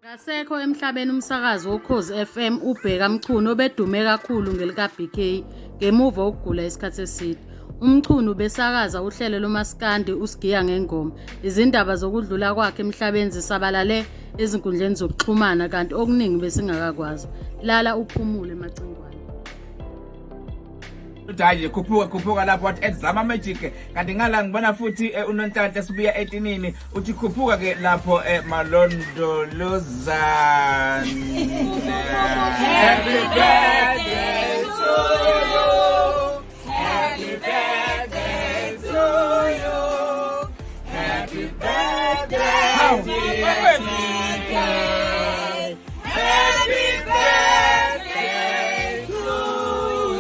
Akasekho emhlabeni umsakazi woKhozi FM uBheka Mchunu obedume kakhulu ngelika-BK ngemuva kokugula isikhathi eside. UMchunu ubesakaza uhlelo lomaskandi uSigiya Ngengoma. Izindaba zokudlula kwakhe emhlabeni zisabalale ezinkundleni zokuxhumana kanti okuningi besingakakwazi. Lala uphumule Macingwane. Uthi hayi nje khuphuka khuphuka lapho wathi ezama magic kanti ngala ngibona futhi eh, unonhlanhla sibuya etinini uthi khuphuka ke lapho eh, malondolozane. Happy birthday to you. Happy birthday to you. Happy birthday dear BK. Happy birthday to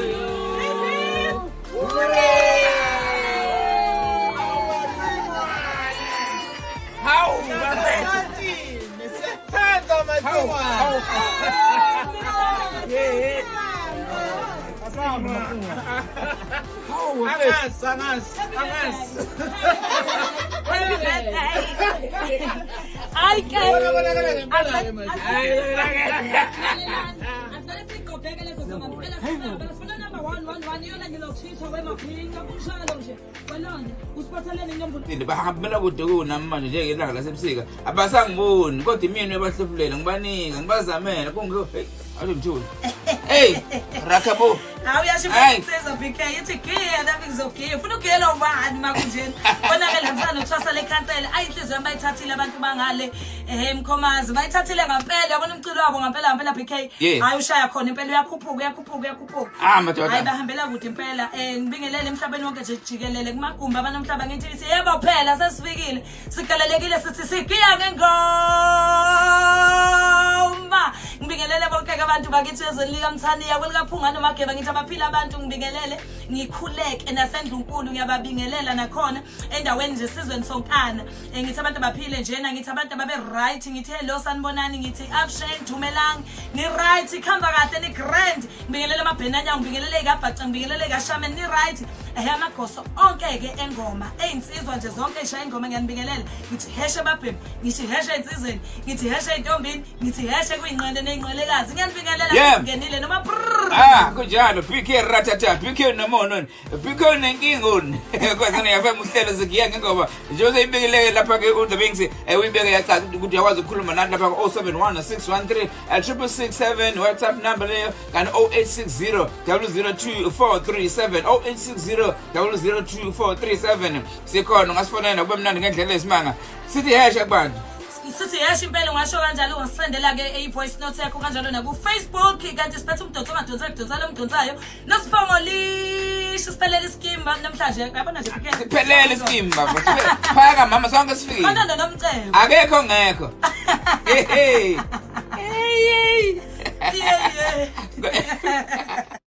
you. Hawu, bafethu. Sithanda Hawu, hawu. Macingwane. Hawu, bafethu. Angazi, angazi, angazi. Hayi ke. Bonakala ngempela ke manje. Asale sigqobheke lezo zoma ngempela sifuna sifuna number 1 1 1 iyona ngizokushisha wemaphinqa kunjalo nje. Wena usiphathelene inombolo. Sinde bahambela kude kunami manje njengelanga lasebusika abasangiboni kodwa imini ebahluphulele ngibanika ngibazamela kunge hey alo mthuli hey rakabo Hawu uyasho Hey. insizwa BK ithi giya nami ngizogiya. Ufuna ugiyela ubani makunjena? Bonake la mfana uthwasa lekhansela. Ayi inhliziyo yami bayithathile abantu bangale eh Mkhomazi. Bayithathile ngampela yabona umculo wabo ngampela ngampela BK. Yeah. Hayi ushaya khona impela uyakhuphuka uyakhuphuka uyakhuphuka. Ah, madoda. Hayi bahambela kude impela. Eh ngibingelele emhlabeni wonke nje jikelele kumagumbi abanomhlaba ngithi ithi yebo phela sesifikile. Sigalelekile sithi sigiya ngengoma. Ngibingelele bonke ke abantu bakithi ezweni likaMthaniya kwelikaPhunga noMageba ngithi abaphila abantu ngibingelele ngikhuleke nasendlunkulu ngiyababingelela nakhona endaweni nje sizweni sonkana. Eh, ngithi abantu abaphile njena ngithi abantu ababe right ngithi hello sanibonani ngithi afshen dumelang ni right khamba kahle ni grand ngibingelele amabhenanya ngibingelele ikabhaca ngibingelele ikashamen ni right ehe amagoso onke-ke engoma eyinsizwa nje zonke ishaya ingoma ngiyanibingelela ngithi heshe babhemi ngithi heshe ey'nsizweni ngithi heshe ey'ntombini ngithi heshe kuyinqende ney'nqwelekazi ngiyanibingelela Yeah. ngenile noma brrr. Ah, kunjalo BK ratata BK nomono BK nenkinga oni kwazana yafa uhlelo zigiya ngengoba njengoba seyibekile lapha ke uThe Wings eh, uyibeke yacaca ukuthi uyakwazi ukukhuluma nathi lapha ku 071 613 6667 WhatsApp number leyo kanti 0860 002 437 0860 002 437 sikhona ungasifonela kube mnandi ngendlela esimanga sithi hesha kubantu Sithi yesho impela ungasho kanjalo ungasendela-ke i-voice note yakho kanjalo naku-Facebook kanti siphethe umdonso ongadonsayo kudonsala umdonsayo nosiphomolisha siphelele iskimba namhlanje yabona nje phela siphelele iskimba baba phaka mama sonke sifikile khona nonomcebo akekho ngekho hey hey hey yeah yeah.